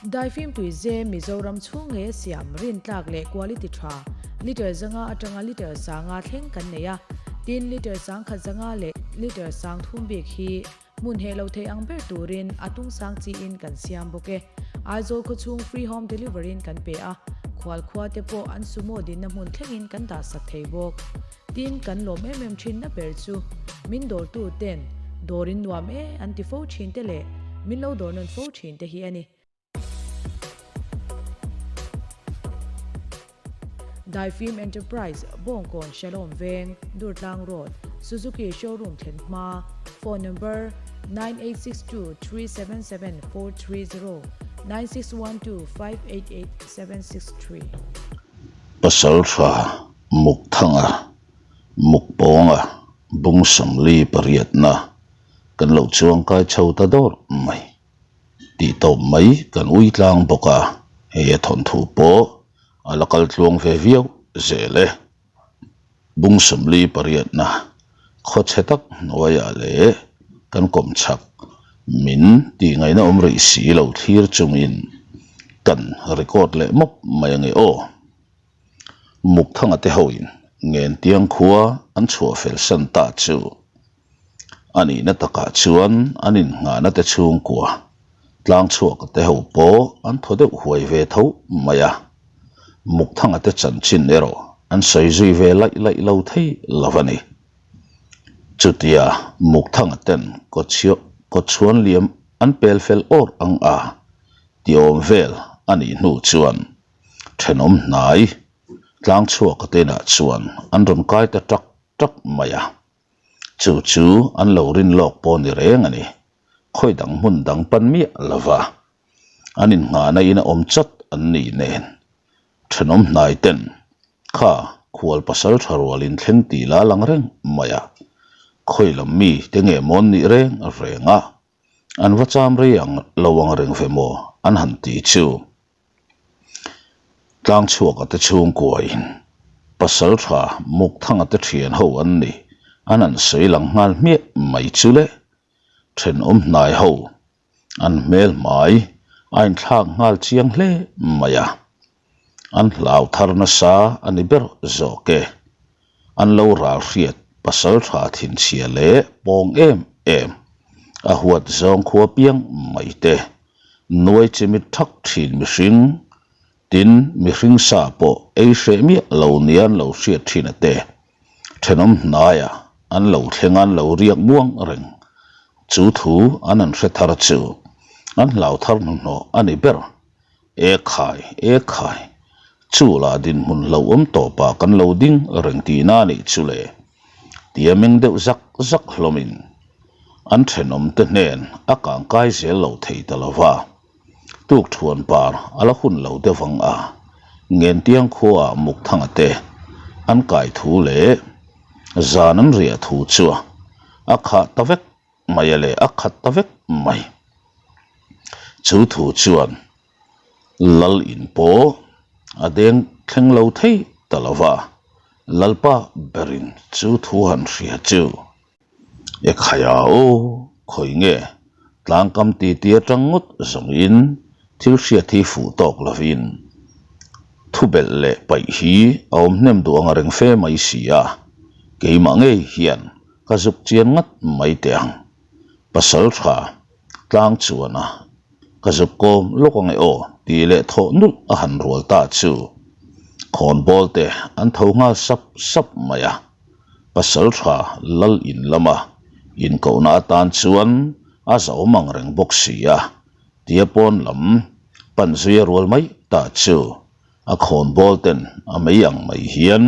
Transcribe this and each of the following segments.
Daifim tuize Mizoram chhung nge siam rintlak leh quality tha litre zanga atanga litre sanga thleng kan nei a, tin litre sangkhat zanga leh litre sang thum bik hi hmun heh lo thei ang ber turin a tung sang chiin kan siam bawk e. Aizawl khawchhung free home delivery in kan pe a, khual khua te pawh an sumo dinna hmun thlengin kan dah sak thei bawk. Tin kan lawm em em thinna ber chu min dawrtu ten dawr in nuam e an ti fo thin te leh min lo dawr nawn fo thin te hi a ni. Daifim Enterprise, Bawngkawn Shalom Veng, Durtlang Road, Suzuki Showroom thlen hma, Phone number, 9862377430, 9612588763. Pasal tha Mukthanga, Mukpawnga, Bung 48 kan lo chuangkai chho ta dawr mai. Tih tawp mai kan ui tlang bawk a, hei a thawnthu pawh a la kal tluang ve viau zel e. Bung 48 khawchhe tak hnuaiah leh kan kawm chak min tih ngaihna awm rih si lo thlir chungin kan record leh mawp mai ange aw. Mukthanga te hoin Ngentiang khua an chhuah fel san ta chu a nihna takah chuan an innghahna te chhungkua tlang chhuak te ho pawh an thaw deuh huai ve tho mai a. Mukthanga te chanchin erawh an sawi zui ve laih laih lo thei lo a ni. Chutia Mukthanga ten kawchhuan liam an pel fel awr ang a ti awm vel a nih hnu chuan Thenawm hnai tlang chhuak atenah chuan an rawn kai ta tak tak mai a, chu chu an lo rin lawk pawh ni reng a ni. Khawi dang hmun dang pan miah lova an innghahna in a awm chat an nih nen thenawm hnai ten kha khual pasal tha rual in thleng tih la lang reng mai a, khawi lam mi te nge mawn nih reng reng a, an va cham rei ang lo ang reng ve maw an han ti chu. Tlang chhuaka te chhungkuain pasal tha Mukthanga te thian ho an ni an han sawi lang nghal hmiah mai chu le. Thenawm hnai ho an hmel hmai a inthlak nghal chiang hle mai a, an hlau thar nasa a ni ber zawk e. An lo ral hriat pasal tha thinchhia leh pawng em em a huat zawng khua piang mai te. Nuai chimit thak thin mihring, tin mihring sa pawh ei hreh miah lo nia an lo hriat thin a te. Thenawm hnaia an lo thleng a an lo riak muang reng. Chu thu an han hre thar chu an hlau thar hnuhnawh a ni ber. E khai, e khai, chu lah dinhmun hlauhawm tawpah kan lo ding reng tihna a nih chu le. Tia meng deuh zak zak hlawmin an thenawmte hnen a kangkai zel lo thei ta lo va. Tuk thuan par a la hun lo deuh ang a, Ngentiang khuaah Mukthanga te an kai thu leh zan an riah thu chu a khah ta vek mai a leh a khat ta vek mai. Chu thu chuan Lal in pawh a deng thleng lo thei ta lo va, Lalpa berin chu thu han hria chu. E khaia aw, khawi nge tlangkam titi atang ngawt zawngin thil hriat hi fuh tawk lovin thu belh leh paih hi a awm hnem duh ang reng fe mai si a, keimah ngei hian ka zuk chian ngat mai teh ang. Pasal tha tlang chuan a ka zuk kawm lawk ange aw tih leh thawh nulh a han rual ta chu khawnbawl te an tho nghal sap sap mai a. Pasal tha lal in lama inkohna atan chuan a zahawm ang reng bawk si a, tia pawn lam pan zui a rual mai ta chu a khawnbawl ten a mei ang mai hian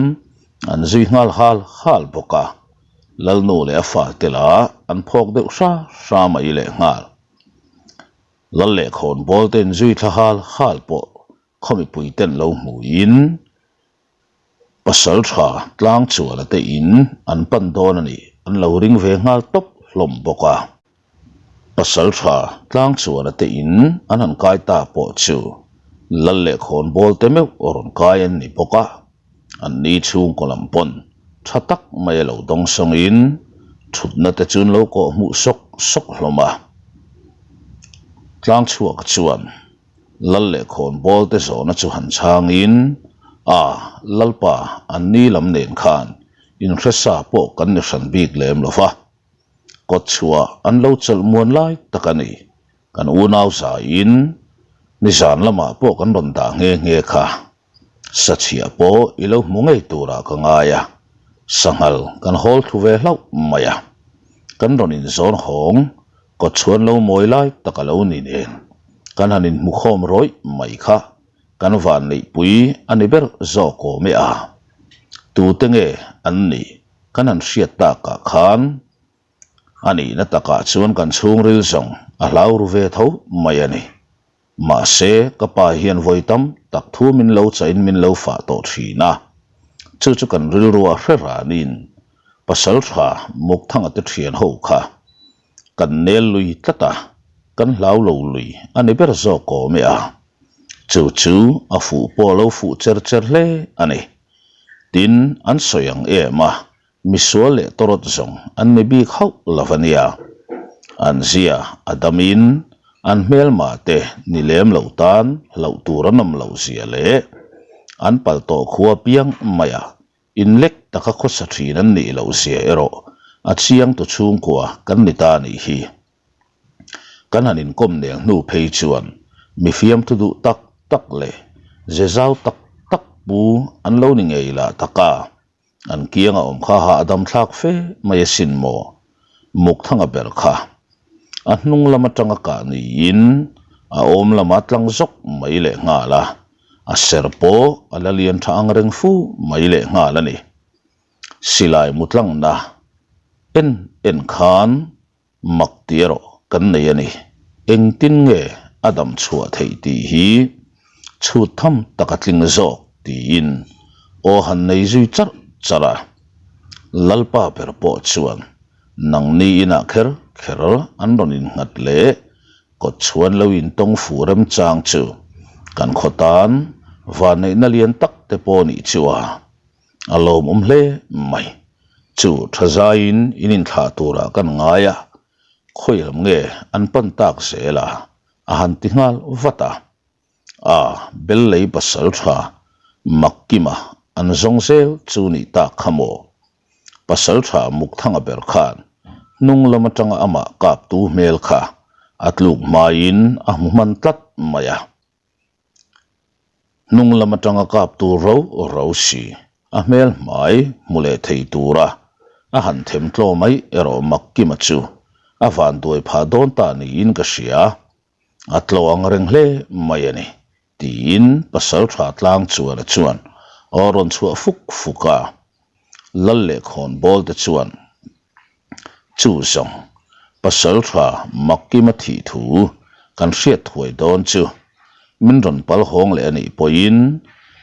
an zui nghal hal hal bawk a, Lalnu leh a fate lah an phawk deuh hra hra mai leh nghal. Lal leh khawnbawl ten zui thla hal hal pawh khaw mipui ten lo hmuin Pasal tha tlang chuan a te in an pan dawn a ni, an lo ring ve nghal tawp hlawm bawk a. Pasal tha tlang chuan a te in an han kai ta pawh chu Lal leh khawnbawl te meuh rawn kai an ni bawk a, an ni chhungkaw lam pawn tha tak mai a lo dawng sawngin thutna te chu an lo kawh hmuh sawk sawk hlawm a. Tlang chhuak chuan. Lal leh khawnbawl te zawhna chu han chhangin, A, Lalpa, an ni lam nen khan inhresa pawh kan ni hran bik lem lo va. Kawtchhuah an lo chawlh muan lai tak a ni. Kan unau zaiin nizan lamah pawh kan rawn dah nghe nghe kha. Sachhiah pawh i lo hmu ngei turah ka ngai a, sanghal kan hawl thlu ve hlauh mai a. Kan rawn inzawn hawng kawtchhuan lo mawi lai tak a lo ni nen kan han inhmu khawm rawih mai kha kan van neihpui a ni ber zawk awm e a. Tute nge an nih kan han hriat takah khan a nihna takah chuan kan chhungril zawng a hlau ru ve tho mai a ni. Mahse, ka pa hian vawi tam tak thu min lo chahin min lo fah tawh thin a. Chu chu kan rilrua hre ranin pasal tha Mukthanga te thian ho kha kan nel lui tlat a, kan hlau lo lui a ni ber zawk awm e a. Chu chu a fuh pawh a lo fuh cher cher hle a ni. Tin, an sawi ang em a, Misual leh tawrawt zawng an ni bik hauh lo a nia. An zia a damin an hmelma te ni lem lo tan hlauh tur an awm loh zia leh an pal tawh khua piang maia inlek taka khawsa thin an nih loh zia erawh a chiang tu chhungkua kan ni ta nih hi. Kan han inkawm nel hnu phei chuan mi fiamthu duh tak tak leh ze zau tak tak pu an lo ni ngei lah tak a. An kianga awm kha hahdam thlak fe mai asin maw? Mukthanga ber kha a hnung lam atanga kah niin a awm lama tlang zawk mai leh nghal a, a ser pawh a la lian tha ang reng fu mai leh nghal a ni. Silai mutlangna en en khan Mak ti erawh kan nei a ni. Engtin nge a dam chhuah theih tih hi chhut tham tak a tling zawk tiin aw han nei zui charh charh a. Lalpa ber pawh chuan nangni inah kher kher an rawn innghat leh kawt chhuan lo intawng fuh remchang chu kan khaw tan vanneihna lian tak te pawh nih chu a. A lawmawm hle mai. Chu tha zaiin in inthlah turah kan ngai a, khawilam nge an pan tak zel a, a han ti nghal vat a. A, Bellei pasal tha Makkima an zawng zel chu nih tak kha maw? Pasal tha Mukthanga ber khan hnung lam atanga amah kaptu hmel kha a tluk hmaiin a hmu hman tlat mai a. Hnung lam atanga kap tur ro ro si, a hmel hmai hmu leh thei tura a han them tlaw mai erawh Makkima chu a vanduai phah dawn ta niin ka hria. A tlaw ang reng hle mai a ni, tiin Pasaltha tlang chuan a chuan aw rawn chhuah fuk fuk a. Lal leh khawnbawl te chuan Chu zawng, pasal tha Makkima thih thu kan hriat thuai dawn chu min rawn pal hawng leh a nih pawhin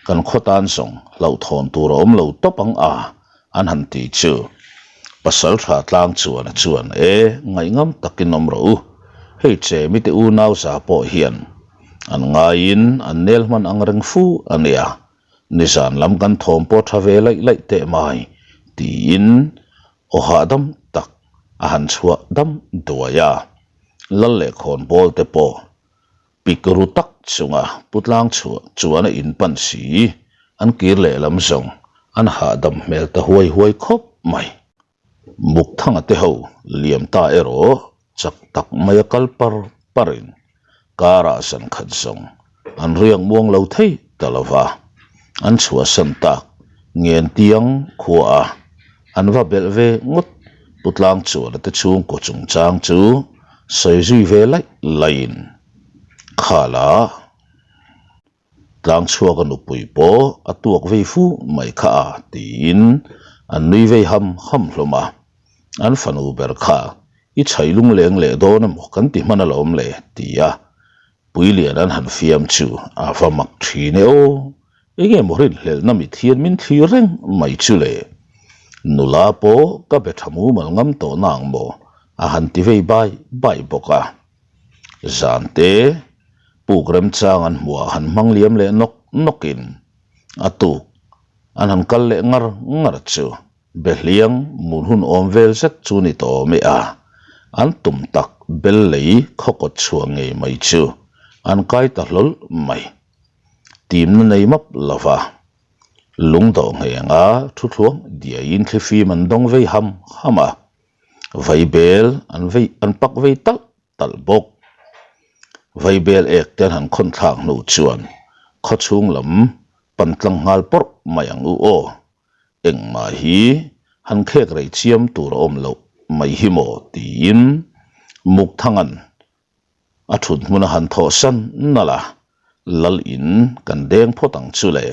kan khaw tan zawng hlauhthawn tur a awm lo tawp ang a, an han ti chu. Pasal tha tlang chuan a chuan e, ngaihngam takin awm rawh u, hei che mite unau za pawh hian an ngaiin an nel hman ang reng fu a nia, Nizan lam kan thawm pawh tha ve laih laih teh mai, tiin aw hahdam tak a han chhuah dam duai a. Lal leh khawnbawl te pawh pik ru tak chunga putlang chhuah chuan a inpan si, an kir lehlam zawng an hahdam hmel ta huai huai khawp mai. Mukthanga te ho liam ta erawh chak tak mai a kal par parin karah zan khat zawng an riak muang lo thei ta lo va, an chhuahsan tak ngen tiang khua a an va belh ve ngawt Putlang chuan a te chhungkaw chungchang chu sawi zui ve laih laihin khala Tlang chhuak a nupui pawh a tuak vei fu mai kha a tiin an nui vei ham ham hlawm a. An fanu ber kha i chhai lungleng leh dawn emaw kan ti hman alawm le ti a Puilian an han fiam chu a va mak thin e aw, enge maw rinhlelhna mit hian min thlir reng mai chu le. Nula pawh ka be tha mumal ngam tawh nang maw a han ti vei bai bai bawk a. Zan te puk remchang an hmuh ah han hmang liam leh nawk nawk in a tuk an han kal leh ngar ngar chu Behliang mun hun awm vel zet chu ni tawh awm e a, an tum tak bel lei khaw kawt chhuah ngei mai chu an kai ta hlawl mai. Timna nei map lova lung dawh nghenga thu thluang diaiin thlifim an dawng vei ham ham a, vaibel an vei an pak vei talh talh bawk. Vaibel ek te an han khawn thlak hnu chuan khawchhung lam pan tlang nghal pawrh mai ang u aw. Engmah hi han khek rei chiam tur a awm loh mai hi maw tiin Mukthanga'n a thut hmun a han thawh san nalh a, Lal in kan deng phawt ang chu le,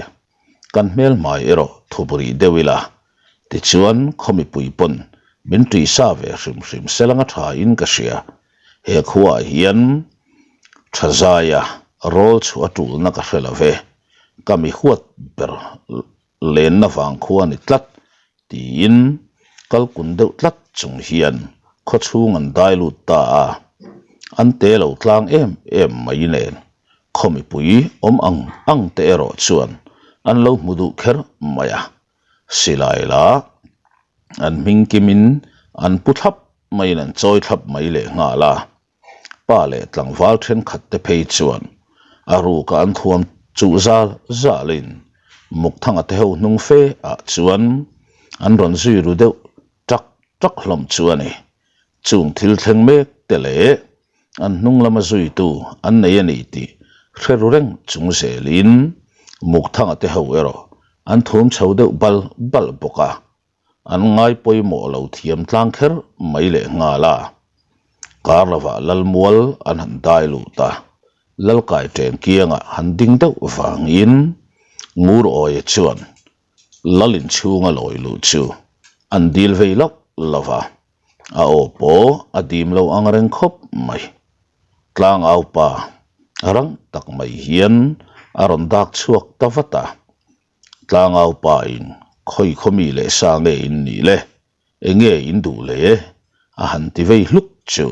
kan hmel hmai erawh thup rih deuh ila, tichuan khaw mipui pawn min ṭihsa ve hrim hrim selanga ṭha in ka hria, he khuaah hian ṭha zaia rawl chhuah a ṭulna ka hre lo ve, ka mi huat ber Lenna vang khua ni tlat tiin kal kun deuh tlat chung hian khawchhung an dai lut ta a, an te lo tlang em em mai nen khaw mipui awm ang ang te erawh chuan an lo hmu duh kher mai a, silai la an hming kimin an pu thlap maiin an chawi thlap mai leh nghal a. Pa leh tlangval thenkhat te phei chuan a ruka an thuam chuh zal zalin Mukthanga te ho hnung fe ah chuan an rawn zui ru deuh tak tak hlawm chu a ni. Chung thil thleng mek te leh an hnung lama zuitu an nei a ni tih hre ru reng chung zelin Mukthanga te ho erawh an thum chho deuh bal bal bawk a. An ngai pawimawh lo thiam tlang kher mai leh nghal a. Kar lovah Lalmual an han dai lut a, Lalkai ṭen kiangah han ding deuh vangin Ngur Awia chuan Lal inchhunga lawi luh chu an dil vei loh lo va, a aw pawh a dim lo ang reng khawp mai. Tlangau pa rang tak mai hian a rawn dak chhuak ta vat a. Tlangau pa in khawi khaw mi leh sa nge in nih le? Enge in duh le? A han ti vei hluk chu.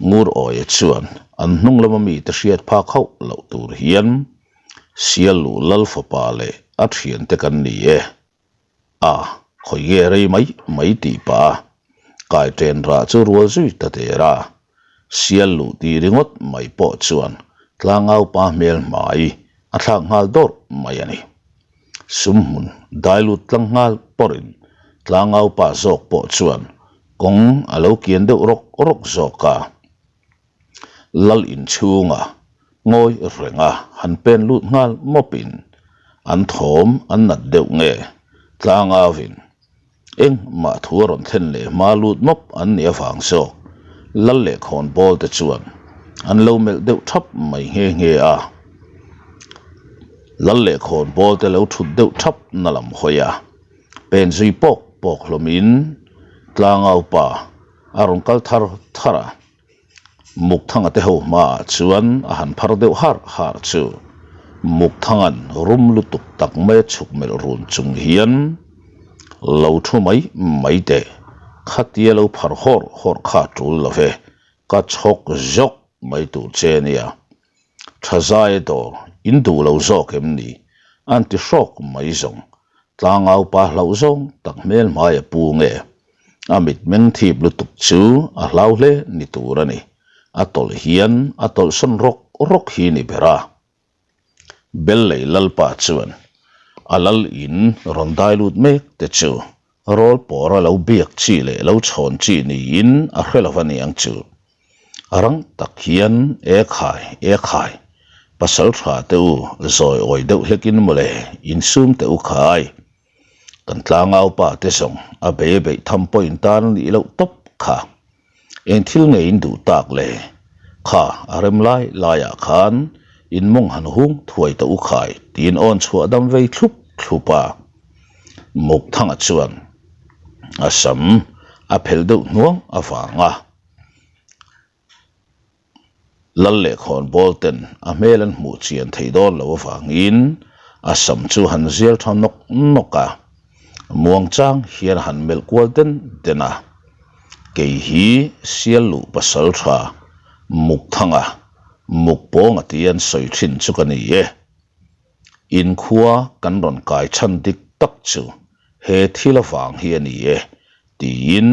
Ngur Awia chuan an hnung lama mite hriat phak hauh loh tur hian Sial luh Lal fapa leh a thiante kan ni e. A, khawi nge rei mai mai tih pah a, kai ṭen rah chu rual zui ta der a. Sial luh ti ringawt mai pawh chuan tlangau pa hmel hmai a thlak nghal dawrh mai a ni. Sum hmun dai lut tlang nghal pawrhin tlangau pa zawk pawh chuan kawng a lo kian deuh rawk rawk zawk a. Lal inchhunga ngawi renga han pen lut nghal mawpin an thawm an nat deuh nge tlangauin engmah thu a rawn thlen leh hma lut mawp an nih avang zawk Lal leh khawnbawl te chuan an lo melh deuh thap mai nghe nghe a. Lal leh khawnbawl te lo thut deuh thap na lam hawi a, pen zui pawk pawk hlawmin tlangau pa a rawn kal thar thar a, Mukthanga te ho hmaah chuan a han phar deuh har har chu Mukthanga'n rum lutuk tak mai a chhuk melh run chung hian lo thu mai mai teh, khatia lo phar hawr hawr kha a tul lo ve, ka chhawk zawk mai tur che nia. Tha zai dawr in duh lo zawk em ni? An ti hrawk mai zawng. Tlangau pa hlauh zawng tak hmel hmai a pu nge? A mitmeng thip lutuk chu a hlau hle ni tur a ni. A tawlh hian a tawlhsawn rawk rawk hi ni ber a. Bellei Lalpa chuan a lal in rawn dai lut mek te chu rawl pawra lo biak chi leh lo chhawn chi niin a hre lo a niang chu. Rang tak hian e khai, e khai, pasal tha te u zawi awi deuh hlekin mawle insum teh u khai. Kan tlangau pa te zawng a bei a beih tham pawhin tan a nih loh tawp kha. Eng thil nge in duh tak le? Kha a rem lai laiah khan in mawng han hung thuai ta u khai tiin awn chhuah dam vei thlup thlup a. Mukthanga chuan a sam a phelh deuh hnuang avanga Lal leh khawnbawl ten a hmel an hmuh chian theih dawn loh avangin a sam chu han zial tha nawk nawk a, muangchang hian a han melh kual den den a. Kei hi sial luh pasal tha Mukthanga, Mukpawnga tia an sawi thin chu ka ni e. Inkhua kan rawn kai chhan dik tak chu he thil avang hi a ni e Tiin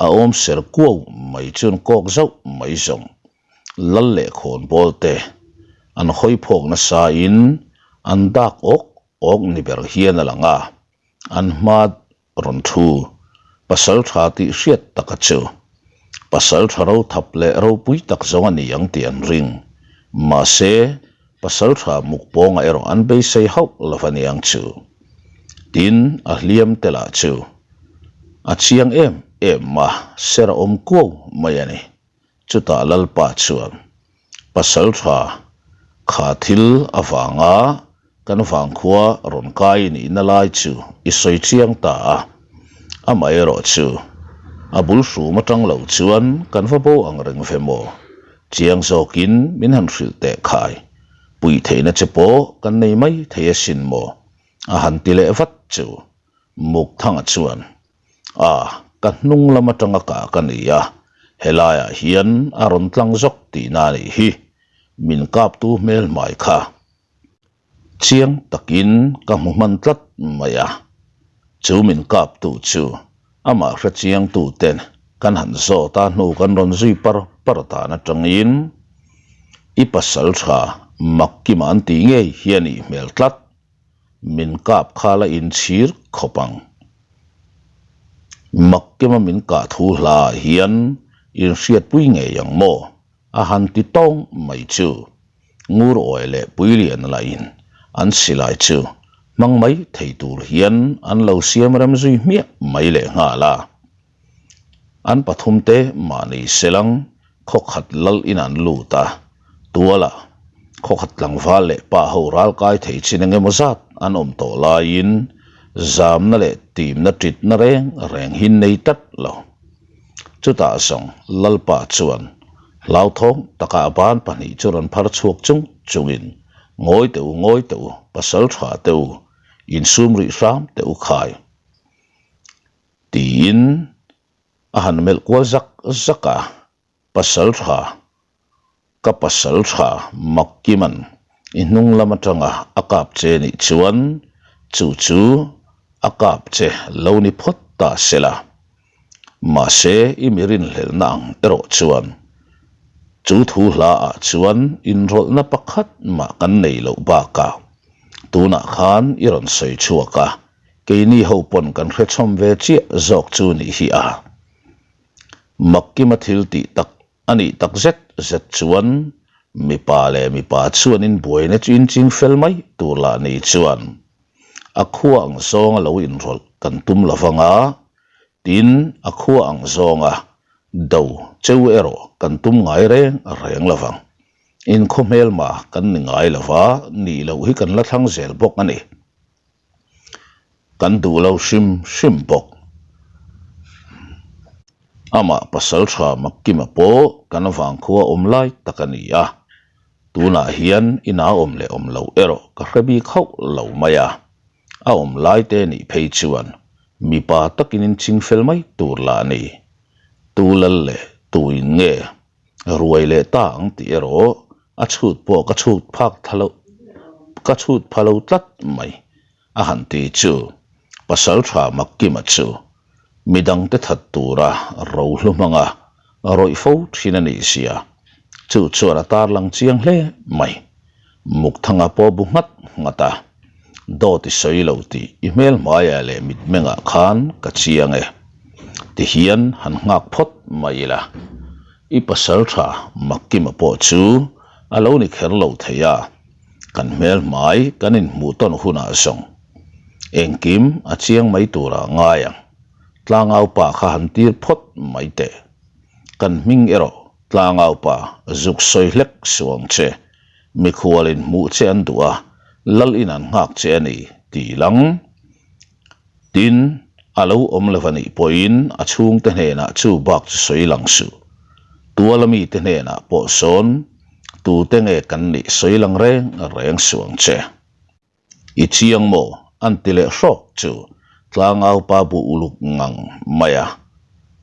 a awm ser kuau mai chuan kawk zauh mai zawng. Lal leh khawnbawl te. An hawi phawk nasa in an dak awk awk ni ber hian a lang a, an hma rawn thu pasal tha tih hriat taka chu pasal tha ro thap leh ropui tak zawng a ni ang tih an ring. Mahse, pasal tha muk pawnga erawh an beisei hauh lo a niang chu. Tin, a hliam te lah chu a chiang em em a, ser a awm kuau mai a ni. Chutah Lalpa chuan, Pasal tha, kha thil avanga kan vangkhua rawn kai nihna lai chu i sawi chiang ta a, amaherawh chu a bul hrum atang lo chuan kan va bo ang reng ve maw? Chiang zawkin min han hrilh teh khai, puih theihna che pawh kan nei mai thei asin maw? a han ti leh vat chu Mukthanga chuan, A, ka hnung lam atanga kah ka ni a, helaiah hian a rawn tlang zawk tihna a nih hi, min kaptu hmel hmai kha. Chiang takin ka hmu hman tlat mai a, chu min kaptu chu amah hre chiangtu ten kan han zawt a hnu kan rawn zui par par dan atangin i pasal tha Makkima an tih ngei hi a nih hmel tlat. Min kap kha la inchhir khawp ang. Makkima min kah thu hla ah hian inhriatpui ngei ang maw? A han ti tawng mai chu. Ngur awi leh Puilian lahin an silai chu hmang mai thei tur hian an lo siam rem zui hmiah mai leh nghal a. An pathumte mahni selang khawkhat lal in an lut a, tuala khawkhat tlangval leh pa ho ral kai thei chin eng emaw zat an awm tawh laiin zamna leh timna titna reng reng hi nei tlat lo. Chutah zawng Lalpa chuan hlauthawng taka a ban pahnih chu rawn phar chhuak chung chungin, Ngawi teh u, ngawi teh u, pasal tha teh u, insum rih hram teh u khai. Tiin a han melh kual zak zak a, Pasal tha, ka pasal tha Makkiman i hnung lam atanga a kap che nih chuan chu chu a kap che lo ni phawt ta se la. Mahse i mi rinhlelhna ang erawh chuan chu thu hla ah chuan inrawlhna pakhat mah kan nei loh bakah tunah khan i rawn sawi chhuak a, Keini ho pawn kan hrechhawm ve chiah zawk chu nih hi a. Makkima thil tih tak a nih tak zet zet chuan mipa leh mipa chuan in buaina chu in ching fel mai tur lah ni chuan a khua ang zawnga lo inrawlh kan tum lo vang a, tin a khua ang zawnga do cheu erawh kan tum ngai reng reng lo vang. Inkhaw hmelma kan ni ngai lo va, nih loh hi kan la thlang zel bawk a ni. Kan duh lo hrim hrim bawk. Amah pasal tha Makkima pawh kan vangkhua awm lai tak a ni a, tunah hian ina awm leh awm loh erawh ka hre bik hauh lo mai a, a awm lai te nih phei chuan mipa takin in ching fel mai tur lah a ni. Tu lal leh tu in nge ruai leh ta ang tih erawh a chhut pawh ka chhut phak tha lo ka chhut pha lo tlat mai a han ti chu pasal tha Makkima chu midangte that tura rohlu hmanga rawih fo thin a nih sia chu chuan a tarlang chiang hle mai Mukthanga pawh bu nghat nghat a dawt i sawi lo tih i hmel hmaiah leh mitmengah khan ka chiang e tihian han nghak phawt mai ila. I pasal tha Makkima pawh chu a lo ni kher lo thei a, kan hmel hmai kan inhmuh tawn hunah zawng engkim a chiang mai turah ngai ang. Tlangau pa kha han tir phawt mai teh. Kan hming erawh Tlangau pa zuk sawi hlek suh ang che. Mikhual inhmuh che an duh a, lal in an nghak che a ni tih lang. Tin, a lo awm lo a nih pawhin a chhungte hnenah chu bak chu sawi lang suh. Tuala mite hnenah pawh sawn tute nge kan nih sawi lang reng reng suh ang che. I chiang maw? an ti leh hrawk chu tlangaupa bu uluk ngang mai a.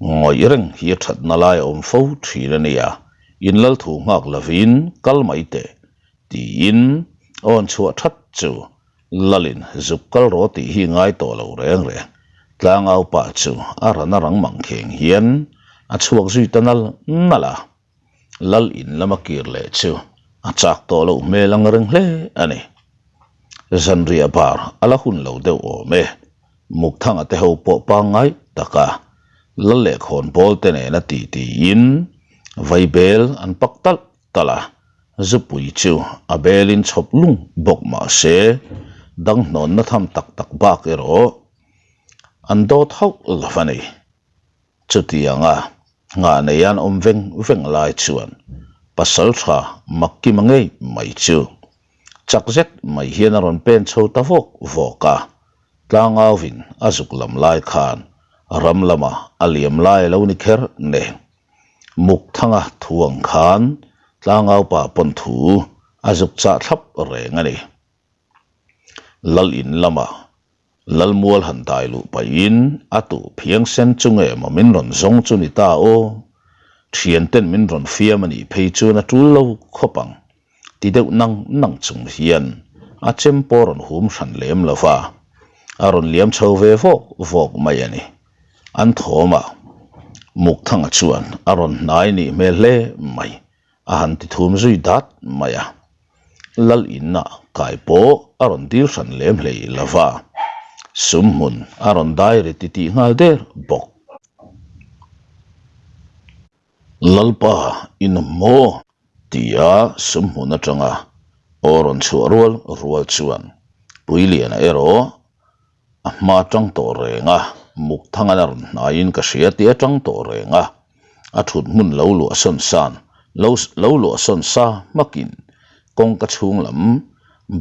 Ngawih reng hi a thatna lai a awm fo thin a nia, inlal thu nghak lovin kal mai teh tiin awn chhuah that chu Lalin zuk kal rawh tih hi ngai tawh lo reng reng. Tlangau pa chu a ran a rang mang kheng hian a chhuak zui ta nal nal a. Lal in lama kir leh chu A chak tawh loh hmel ang reng hle a ni. Zanriah bar a la hun lo deuh awm e. Mukthanga te ho pawh pangngai taka lal leh khawnbawl te nena ti tiin vaibel an pak talh talh a, zupui chu a belin chhawp lung bawk mah se danghnawnna tham tak tak bak erawh an dawt hauh lo a ni. Chutianga nghah nei an awm veng veng lai chuan pasal tha Makkima ngei mai chu chak zet mai hian a rawn pen chho ta vawk vawk a, tlangauin a zuk lam lai khan ram lama a liam lai a lo ni kher nen. Mukthanga thu ang khan tlangaupa pawn thu a zuk chah thlap reng a ni. Lal in lama Lalmual han dai luh pahin a tuh phiang sen chu nge maw min rawn zawng chu ni ta aw. Thianten min rawn fiam a nih phei chuan a tul lo khawp ang. Ti deuh nang nang chung hian a chem pawh rawn hum hran lem lo va, a rawn liam chho ve vawk vawk mai a ni. An thawmah Mukthanga chuan a rawn hnai nih hmel hle mai. A han ti thum zui dat mai a, Lal inna kai pawh a rawn dil hran lem hlei lo va, sum hmun a rawn dai ri ti tih nghal der bawk. Lalpa in awm maw? tia sum hmun atanga aw rawn chhuah rual rual chuan Puiliana erawh A hma atang tawh reng a, muk thang an a rawn hnaiin ka hria tih atang tawh reng a, a thut hmun lo luah sawn san, lo lo luah sawn sa hmakin kawngka chhung lam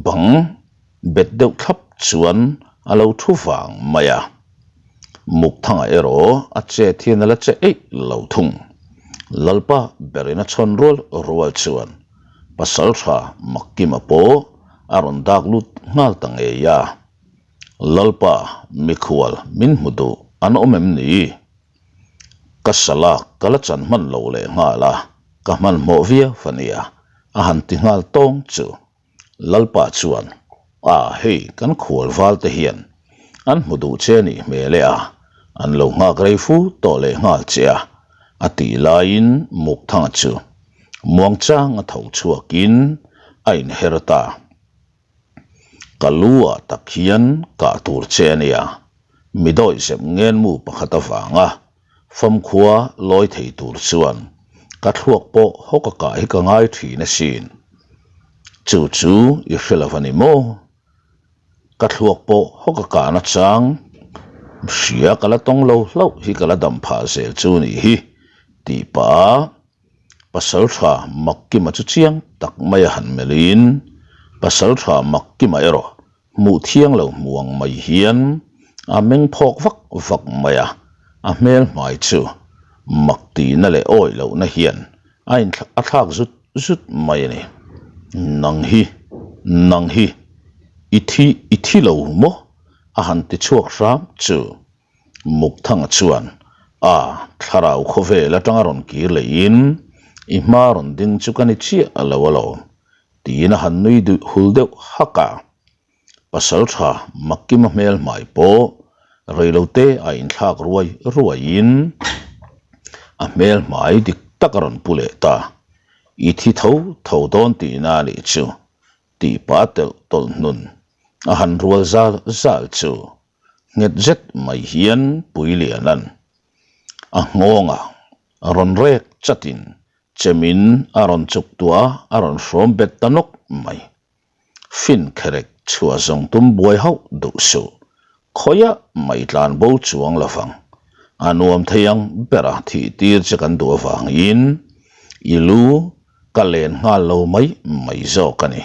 bang bet deuh thlap chuan a lo thu vang mai a. Muk thangah erawh a chet hian a la che eih lo thung. Lalpa berin a chhawn rual rual chuan Pasaltha Makkima pawh a rawn dak lut nghal ta ngei a. Lalpa, mikhual min hmu duh an awm em ni? Ka salak ka la chan hman lo leh nghal a, ka hmanhmawh viau a nia, a han ti nghal tawng chu. Lalpa chuan, A, hei kan khual val te hian an hmu duh che nih hmel e a, an lo nghak rei fu tawh leh nghal che a, a tih laiin Mukthanga chu muangchang a tho chhuakin a inher ta. Ka lu ah tak hian kah tur che a nia, mi dawih zep ngen mu pakhat avanga famkhua lawi thei tur chuan ka thluak pawh hawk a kah hi ka ngai thin asin. Chu chu i hre lo a ni maw? Ka thluak pawh hawk a kah nachang hria ka la tawng lo hlauh hi ka la dam phah zel chu nih hi tih pah a Pasaltha Makkima chu chiang tak mai a han melhin, Pasaltha Makkima erawh hmuh thiang lo hmu ang mai hian a meng phawk vak vak mai a, a hmel hmai chu mak tihna leh awih lohna hian a a thlak zut zut mai a ni. Nang hi, nang hi, i thi, i thi lo maw? a han ti chhuak hram chu. Mukthanga chuan, A, thlarau khawvel atanga rawn kir leihin i hma rawn ding chu ka ni chiah lo alawm, tiin a han nui duh hul deuh hak a. Pasaltha Makkima hmel hmai pawh reilote a inthlak ruai ruaiin a hmel hmai dik tak a rawn pu leh ta. I thi tho tho dawn tihna a nih chu, tih pah telh tawlh hnun a han rual zal zal chu Nghet zet mai hian Puiliana'n a nghawngah a rawn rek chatin chemin a rawn chuk tuah a, a rawn hrawm bet ta nawk mai. Fin kherek chhuah zawng tum buai hauh duh suh, khawiah mai tlan bo chuang lo vang. A nuam thei ang bera thih tir che kan duh avangin i lu ka len nghal lo mai mai zawk a ni.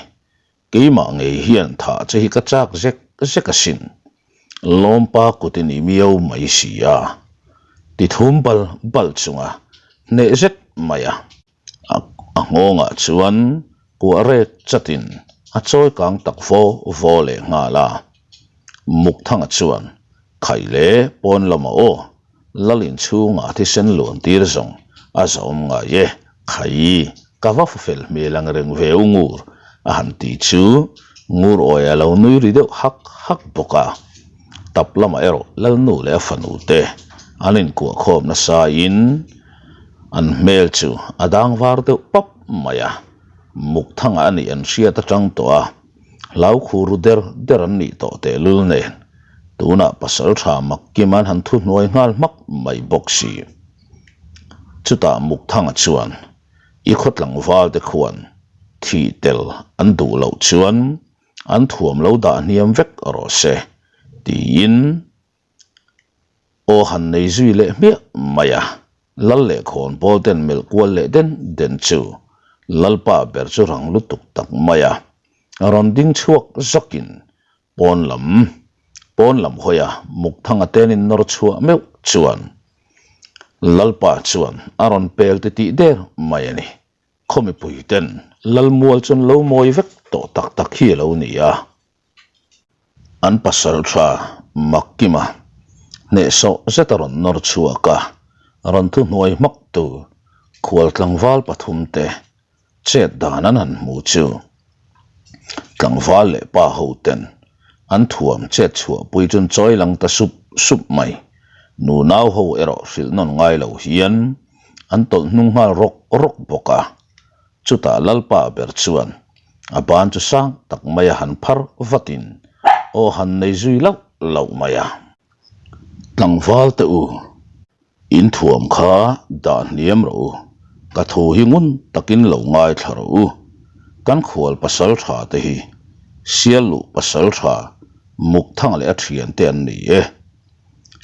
Keimah ngei hian thah che hi ka chak zek zek asin. Lawmpa kut i ni miau mai si a, ti thum bal bal chunga hneh zet mai a. A nghawngah chuan kuah rek chatin a chawi kang tak vaw vaw leh nghal a. Mukthanga chuan khaih leh pawn lamah aw Lal inchhungah thisen luan tir zawng a zawm ngai e, khai ka va fa fel hmel ang reng ve u Ngur a han ti chu Ngur awi a lo nui ri deuh hak hak bawk a. Tap lamah erawh Lalnu leh a fanu te an inkuah khawm nasa in an hmel chu a dang var deuh pap mai a. Mukthanga a nih an hriat atang tawh a, hlau khu ru der der an nih tawh tehlul nen tunah pasaltha Makkim an han thuhnuai nghal hmak mai bawk si. Chutah Mukthanga chuan i khaw tlangval te khuan thih tel an duh loh chuan an thuam lo dah hniam vek rawh se tiin Aw han nei zui leh hmiah mai a, Lal leh khawn pawl ten melh kual leh den den chu Lalpa ber chu rang lutuk tak mai a, rawn ding chhuak zakin pawn lam pawn lam hawi a Mukthanga ten in nawr chhuah meuh chuan Lalpa chuan a rawn pel titih der mai a ni. Khaw mipui ten Lalmual chuan lo mawi vek tawh tak tak hi a lo ni a. An pasal tha Makkima hnehsawh zet a rawn nawr chhuak a, rawn thuhnuai hmak tu khual tlangval pathum te chet dan an han hmu chu tlangval leh pa ho ten an thuam chet chhuahpui chun chawi lang ta sup sup mai. Nunau ho erawh hrilh nawn ngai lo hian an tawlh hnung nghal rawk rawk bawk a. Chutah Lalpa ber chuan a ban chu sang tak mai a han phar vatin aw han nei zui lauh lauh mai a. Tlangval te u, in thuam kha dah hniam rawh u, ka thu hi ngun takin lo ngaithla rawh u. Kan khual pasal tha te hi sial luh pasal tha Mukthanga leh a thian te an ni e.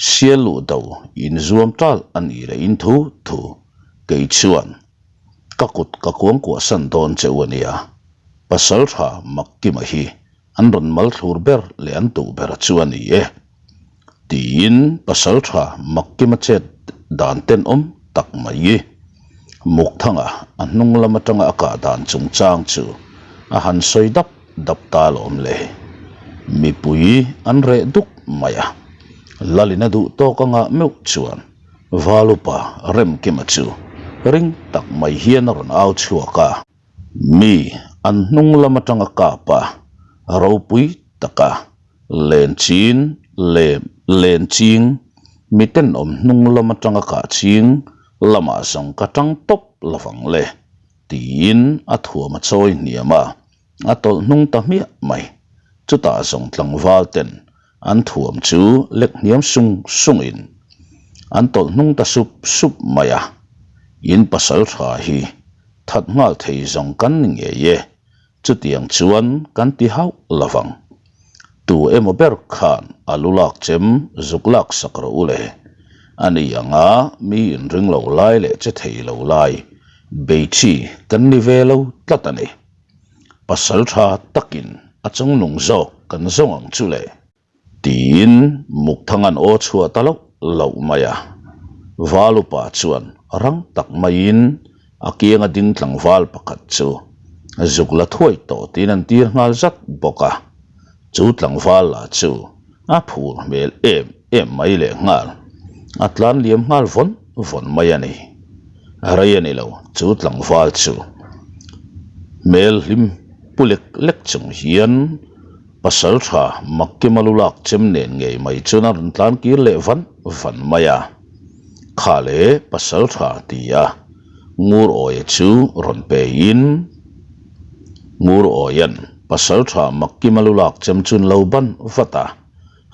Sial luh do inzuam tal a nih leh in thu thu kei chuan Ka kut ka kuangkuah san dawn che u a nia, pasal tha Makkima hi an rawn mal thlur ber leh an tuh ber chu a ni e, tiin pasal tha Makkima chet dan tenawm tak mai Mukthanga a hnung lam atanga a kah dan chungchang chu a han sawi dap dap ta alawm le. Mipui an reh duk mai a, Lalina duh tawk anga meuh chuan Valupa Remkima chu ring tak mai hian a rawn au chhuak a. Mi an hnung lam atanga kap a, ropui taka len chin leh len ching, mi tenawm hnung lam atanga kah ching lamah zawng ka tang tawp lovang le, tiin a thuam a chawi hniam a. A tawlh hnung ta hmiah mai. Chutah zawng tlangval ten an thuam chu lek hniam sung sungin an tawlh hnung ta sup sup mai a. In pasal tha hi that nghal thei zawng kan ni ngei e, chutiang chuan kan ti hauh lovang. Tu emaw ber khan a lu lak chem zuk lak sak rawh u le. A ni anga mi inring lo lai leh che thei lo lai bei chi kan ni ve lo tlat a ni. Pasal tha takin a chungnung zawk kan zawng ang chu le. Tiin Mukthanga'n aw chhuah ta loh loh mai a. Valupa chuan rang tak maiin a kianga ding tlangval pakhat chu zuk la thuai tawh tiin an tir nghal zat bawk a. Chu tlangval lah chu a phur hmel em em mai leh nghal, a tlan liam nghal vawn vawn mai a ni. Rei a ni lo, chu tlangval chu hmel hlim pu lek lek chung hian pasal tha Makkima lu lak chem nen ngei mai chuan a rawn tlan kir leh van van mai a. Kha le pasal tha ti a, Ngur Awia chu rawn pe in, Ngur Awia'n pasal tha Makkima lu lak chem chun lo ban vat a.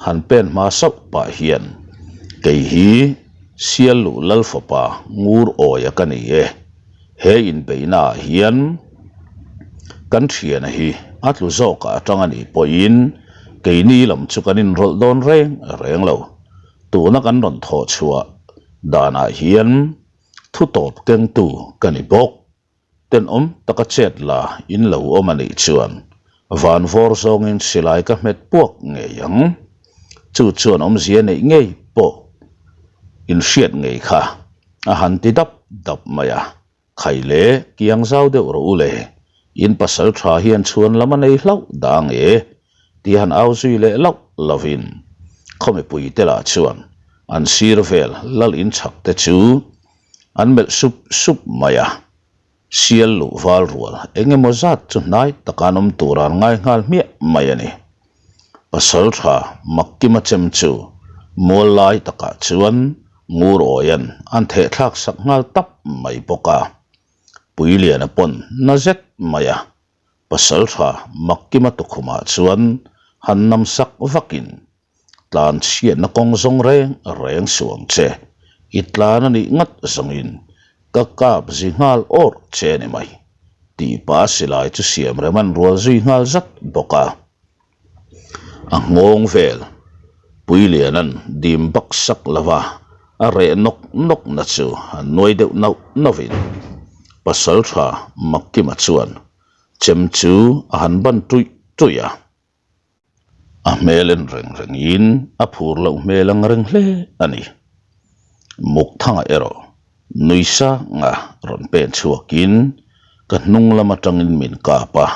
Han pen hma sauh pah hian, Kei hi Sial luh Lal fapa Ngur Awia ka ni e. He inbeihnaah hian kan thiana hi a tlu zawkah atang a nih pawhin keini lam chu kan inrawlh dawn reng reng lo. Tuna kan rawn thawh chhuah danah hian thu tawp kengtu ka ni bawk. Tenawm taka chet la in lo awm a nih chuan van vawr zawngin silai ka hmet puak ngei ang. Chu chuan awmzia neih ngei pawh in hriat ngei kha a han ti dap dap mai a. Khai le kiang zau deuh rawh u le, in pasal tha hian chhuan lam a nei hlauh dah ang e tih han au zui leh lauh lovin khaw mipui te lah chuan an sir vel lal in chhak te chu An melh sup sup mai a, sial luh val rual eng emaw zat chu hnai taka an awm tur an ngai nghal hmiah mai a ni. Pasal tha Makkima chem chu mual lai takah chuan Ngur Awia'n an thehthlak sak nghal tap mai bawk a. Puiliana pawn na zet mai a, Pasaltha Makkima tukhumah chuan han nam sak vakin tlan chhiatna kawng zawng reng reng suh ang che, i tlan a nih ngat zawngin ka kap zi nghal awrh che a ni mai, tih pa silai chu siam rem an rual zui nghal zat bawk a. A nghawng vel Puiliana'n dim bak sak lo va, a reh nawk nawk na chu an nuai deuh nauh nauhin Pasaltha Makkima chuan chem chu a han ban tuih tuih a. A hmel en reng rengin a phur loh hmel ang reng hle a ni. Mukthanga erawh nui sanga rawn pen chhuakin ka hnung lam atangin min kap a,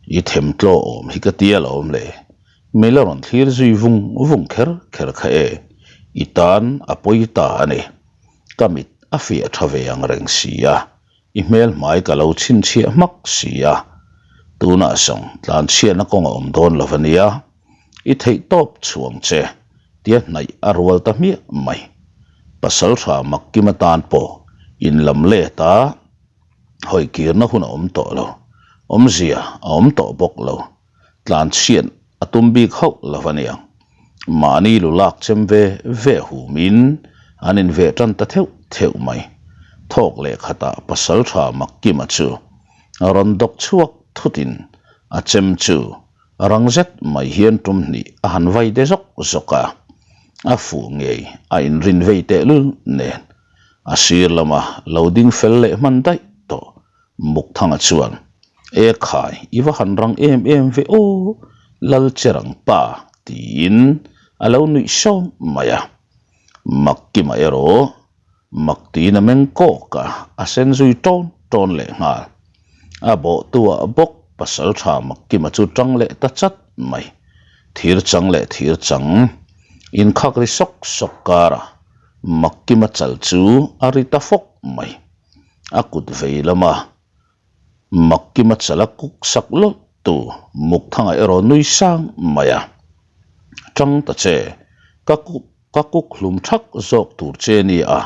i themtlaw awm hi ka tia lo awm le, mi la rawn thlir zui vung vung kher kher kha e, i tan a pawi ta a ni. Ka mit a fiah tha ve ang reng si a, I hmel hmai ka lo chhinchhiah hmak si a, tunah sawng tlanchhiatna kawng a awm dawn lo a nia, i theih tawp chhuang che tia hnaih a rual ta hmiah mai. Pasaltha Makkima tan pawh in lam let a, hawi kirna hun a awm tawh lo, awmzia a awm tawh bawk lo, tlanchhiat a tum bik hauh lo a nia. Mahni lu lak chem ve ve humin an inveh tan ta theuh theuh mai. Thawk leh khatah Pasaltha Makkima chu a rawn dawk chhuak thutin a chem chu rang zet mai hian tum hnih a han vai de zawk zawk a, a fuh ngei a inrin vei tehlul nen a sir lama lo ding fel leh hman daih tawh Mukthanga chuan, E khai, i va han rang em em ve aw, Lal che rang pa, tiin a lo nuih sawm mai a. Makkima erawh mak tiin a meng kawk a, a sen zui tawn tawn leh nghal. A bawhtuah bawk pasaltha Makkima chu tang leh ta chat mai. Thir chang leh thir chang inkhak ri sawk sawk karah Makkima chal chu a ri ta fawk mai. A kut vei lama Makkima chala kuk sak lawlh tu Mukthanga erawh nui sang mai a. Tang ta che, ka kuk ka kuk hlum thak zawk tur che ni a,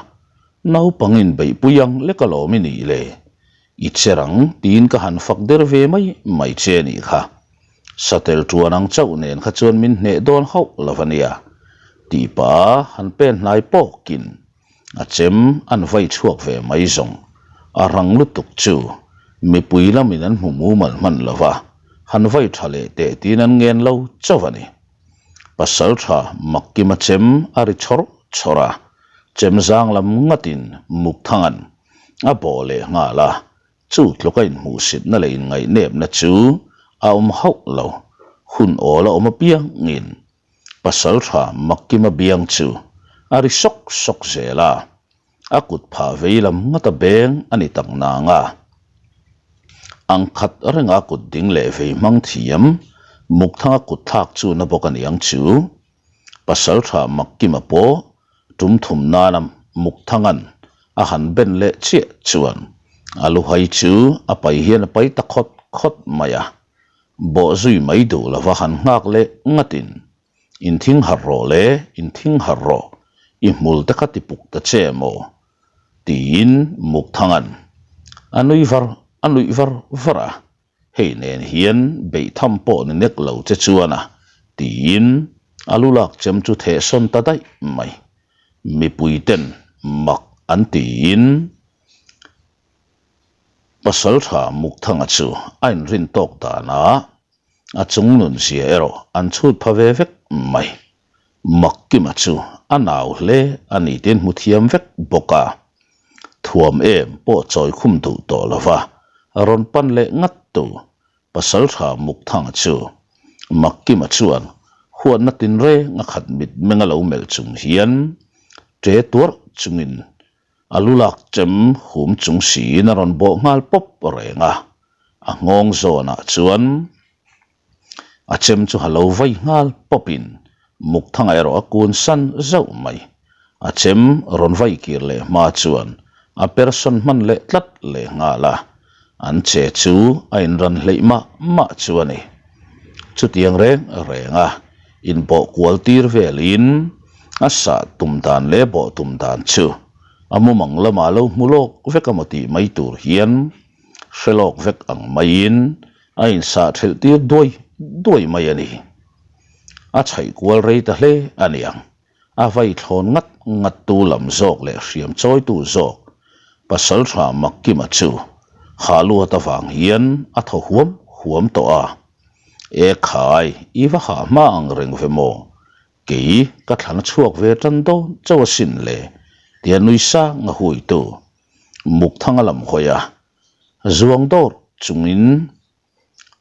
naupangin beihpui ang lek alawm i nih le, i cher ang tiin ka han fak der ve mai mai che nih kha. Satel tuan ang chauh nen kha chuan min hneh dawn hauh lo a nia, tih pah han pen hnai pawkin A chem an vai chhuak ve mai zawng. A rang lutuk chu mipui lamin an hmu mumal hman lo va, han vai tha leh teh tiin an ngen lo chauh a ni. Pasaltha Makkima chem a ri chawr chawr a, chem zang lam ngatin Mukthangan a bawh leh nghal a, chu tluka inhmuhsitna leh inngaih-nepna chu a awm hauh lo, hun awl a awm apiangin Pasaltha Makkima biang chu a ri sawk sawk zel a, a kut phah vei lam ngata beng a ni tak nang a. Ang khat renga kut ding leh vei hmang thiam Mukthanga kut thlak chu na bawk a niang chu. Pasaltha Makkima pawh tum thum nana Mukthangan a han ben leh chiah chuan a luhai chu a pai hian a pai ta khawt khawt mai a. Bawh zui mai duh lova han nghak leh ngatin, Inthing harh rawh le, inthing harh rawh, i hmul te kha ti puk ta che maw? tiin Mukthangan a nui var a nuih var var a, Hei nen hian beih tham pawh ni nek lo che chuan a, tiin a lu lak chem chu thehsawn ta daih mai. Mipui ten mak an tiin Pasaltha Mukthanga chu a inrin tawk danah a chung nun zia erawh an chhut pha ve vek mai. Makkima chu a nau hle a ni tiin hmu thiam vek bawk a, thuam em pawh chawi khum duh tawh lova rawn pan leh ngat tu Pasaltha Mukthanga chu Makkima chuan huatna tinreng a khat mitmeng a lo melh chung hian ṭe tuarh chungin A lu lak chem hum chung siin a rawn bawh nghal pawp reng a, a nghawng zawnah chuan a chem chu ha lo vai nghal pawpin Mukthanga erawh a kun san zauh mai. A chem rawn vai kir leh hma chuan a persawn hman leh tlat leh nghal a, an che chu a inran hleih mah mah chu a ni. Chutiang reng reng a inbawh kual tir velin a sah tum dan leh bawh tum dan chu a mumang lamah lo hmu lawk vek a maw tih mai tur hian Hre lawk vek ang maiin a insah thelh tir duai duai mai a ni. A chhaih kual rei ta hle a niang. A vai thlawn ngat ngat tu lam zawk leh hriam chawitu zawk Pasaltha Makkima chu Haluat avang hian a thaw huam huam tawh a. E khai, i va hah hma ang reng ve maw? Kei ka thlan a chhuak ve tan dawn chauh asin le, tia nui sang a huitu Mukthanga lam hawi a, zuang dawr chungin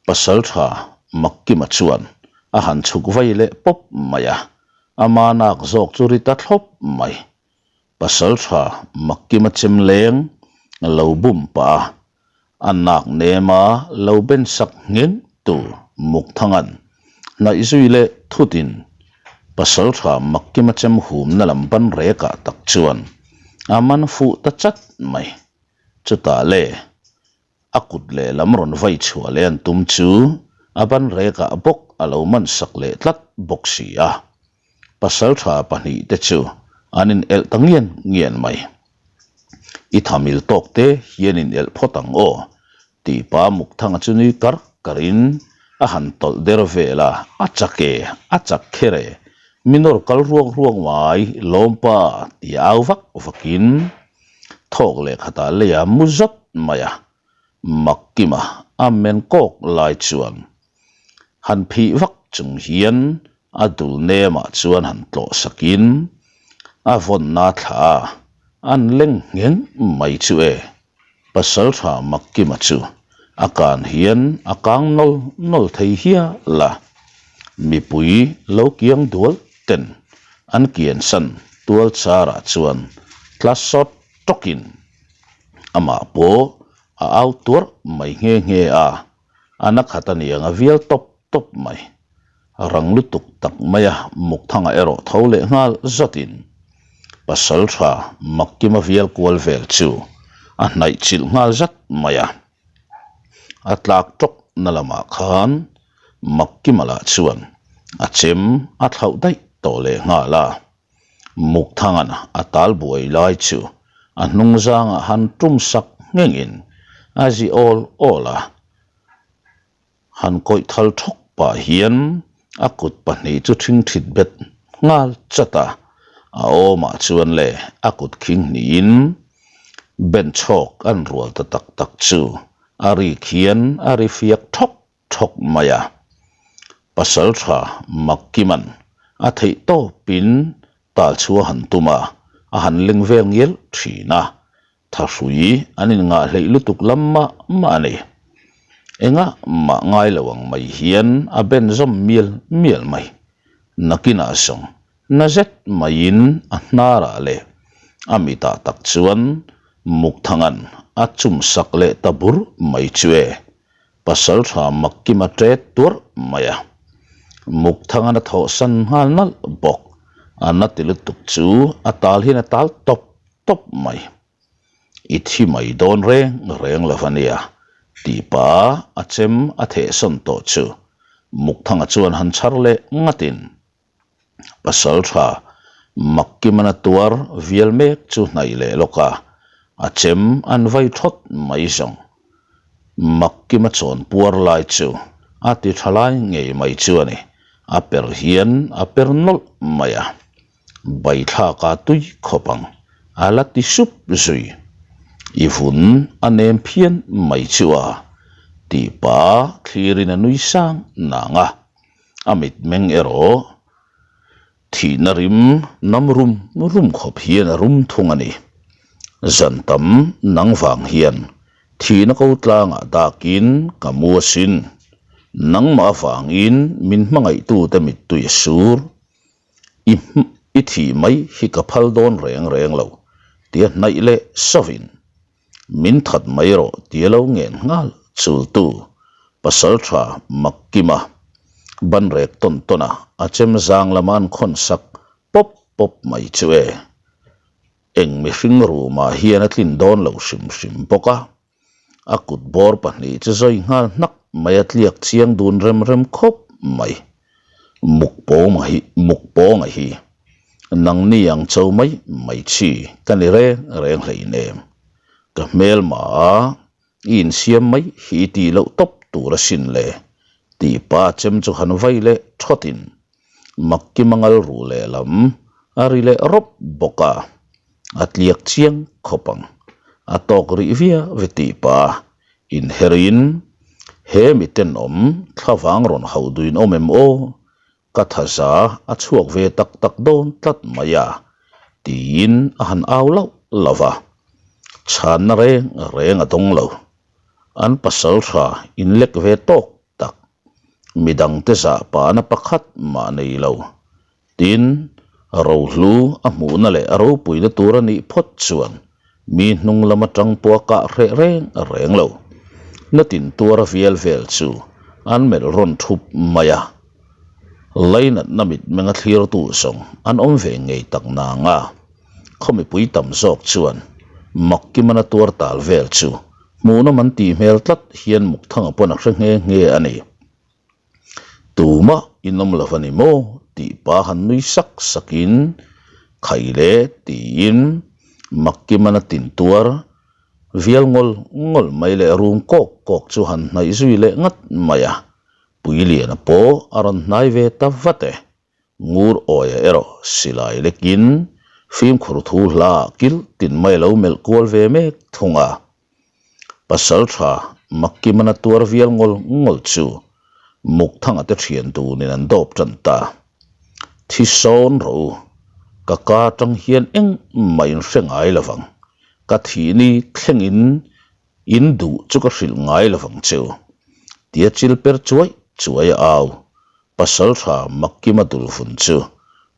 Pasaltha Makkima chuan a han chhuk vai leh pawp mai a, ama nak zawk chu ri ta thlawp mai. Pasaltha Makkima chem leng lo bum pah a, a nak nema lo ben sak ngheng tu Mukthangan hnaih zui leh thutin Pasaltha Makkima chem humna lam ban rekah tak chuan a man fuh ta chat mai. Chutah le A kut lehlam rawn vai chhuah leh an tum chu a ban rekah bawk a lo man sak leh tlat bawk si a. Pasaltha pahnihte chu an in elh ta ngian ngian mai. I thamil tawk te hian in elh phawt ang aw, tih pa Mukthanga chu nui kar karin a han tawlh der vel a, a chak e, a chak kher e, mi nawr kal ruang ruang mai lawmpa tia au vak vakin Thawk leh khatah leia mu zat mai a, Makkima a men kawk lai chuan han phih vak chung hian a dul nemah chuan han tlawh sakin a vawnna thla a, an leng ngheng mai chu e. Pasaltha Makkima chu a kan hian a kang nawl nawl thei hial a, mipui lo kiang dual ten an kiansan tual charah chuan tla sawt tawkin amah pawh a au tuarh mai nghe nghe a, a na khat a niang a vial tawp tawp mai. Rang lutuk tak maia Mukthanga erawh tho leh nghal zatin Pasaltha Makkima vial kual vel chu a hnaih chilh nghal zat mai a. A tlak tawk na lamah khan Makkima lah chuan a chem a thlauh daih tawh leh nghal a. Mukthangan a tal buai lai chu a hnung zangah han tum sak nghengin a zi awl awl a. Han kawih thal thawk pah hian a kut pahnih chu ṭhingṭhit bet nghal chat a, a awmah chuan le a kut khing hnihin benchhawk an rual ta tak tak chu a rik hian a ri fiak thawk thawk mai a. Pasalṭha Makkiman a theih tawpin tal chu a han tum a, a han leng vel ngial ṭhin a, Thahrui an inngah hleih lutuk lam mah mah a ni. Engah mah ngai lo ang mai hian a ben zawm mial mial mai. Nakinah zawng na zet maiin a hnarah leh a mitah tak chuan Mukthangan a chum sak leh ta bur mai chu e. Pasaltha Makkima ṭet tuarh mai a. Mukthangan a thawhsan nghal nalh bawk. A na ti lutuk chu a tal hian a tal tawp tawp mai. I thi mai dawn reng reng lo ania, tih pa a chem a thehsawn tawh chu Mukthanga chuan han chhar leh ngatin Pasaltha Makkimana tuar vial mek chu hnaih leh lawk a, a chem an vai thawt mai zawng. Makkima chawn puar lai chu a ti tha lai ngei mai chu a ni, a per hian a per nawlh mai a. Baithlak a tui khawp ang, a la ti sup zui. I vun a nem phian mai chu a, tih pa thlirin a nui sang nang a. A mitmeng erawh thihna rim nam rum rum khawp hian a rum thung a ni. Zan tam nang vang hian thihna ko tlangah dakin ka mu asin. Nangmah avangin min hmangaihtute mittui a sur. I i thih mai hi ka phal dawn reng reng lo tia hnaih leh sawin min that mai rawh tia lo ngen nghal chultu Pasaltha Makkima banrek tawn tawn a a chem zang lama an khawn sak pawp pawp mai chu e. Eng mihring rumah hian a tlin dawn lo hrim hrim bawk a. A kut bawr pahnih chu zawi nghal hnak mai a tliak chiang dun rem rem khawp mai. Muk pawnga hi muk pawnga hi nangni ang cho mai mai chi ka ni reng reng hleinem. Ka hmelma a. I insiam mai hi i tih loh tawp tur asin le, tih pa chem chu han vai leh thawtin Makkima ngal ruh lehlam a ri leh rawp bawk a, a tliak chiang khawp ang. A tawk rih viau e tih pa inherin he mi tenawm thlavang rawn hauh duin awm em aw? Ka thaza a chhuak ve tak tak dawn tlat mai a, tiin a han au lauh lauh va. Chhanna reng reng a dawng lo. An pasal tha inlek ve tawk tak, midangte zah pahna pakhat mah nei lo. Tin, rohlu a hmuhna leh a ropuina tur a nih phawt chuan mi hnung lam atang pawh a kah hreh reng reng lo. Natin tuara vial vel chu an melh rawn thup mai a. Lainatna mitmenga thlirtu zawng an awm ve ngei tak nang a, khaw mipui tam zawk chuan Makkimana tuar tal vel chu hmuhnawm an tih hmel tlat hian Mukthanga pawn a hre nghe nghe a ni. Tumah in awm lo a ni maw? tih pa han nui sak sakin Khai le tiin Makkimana tin tuar vial ngawl ngawl mai leh rum kawk kawk chu han hnaih zui leh ngat mai a. Puiliana pawh a rawn hnai ve ta vat e. Ngur awia erawh silai lekin fimkhur thu hla ah kil tin mai a lo melh kual ve mek thung a. Pasal tha Makkimana tuar vial ngawl ngawl chu Mukthanga te thian dunin an dawp tan ta. Thi sawn rawh u, ka ka atang hian engmah in hre ngai lovang. Ka thihni thlengin In duh chu ka hrilh ngai lovang che u, tia chil per chuai chuai a au. Pasaltha Makkima dulvun chu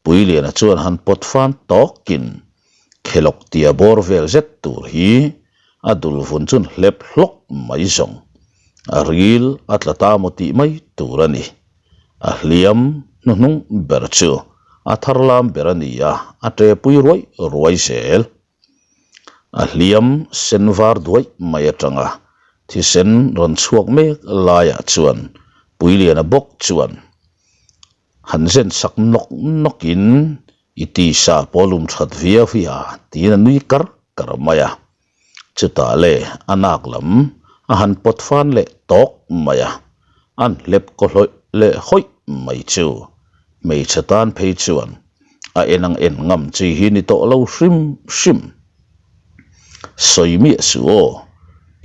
Puiliana chuan han pawt fan tawkin khelawk tia bawr vel zet tur hi a dulvun chuan hlep hlawk mai zawng. A ril a tla ta maw tih mai tur a ni. A hliam hnuhnung ber chu a tharlam ber a ni a, a ṭepui ruai ruai zel. A hliam sen var duai mai atanga thisen rawn chhuak mek laiah chuan Puiliana bawk chuan han zen sak nawk nawkin i tisa pawh lum that viau hi a tiin a nui kar kar mai a. Chutah le a nak lam a han pawt fan leh tawk mai a, an hlep kaw hlawih leh hawih mai chu hmeichhe tan phei chuan A en ang en ngam chi hi ni tawh lo hrim hrim. Sawi miah suh aw,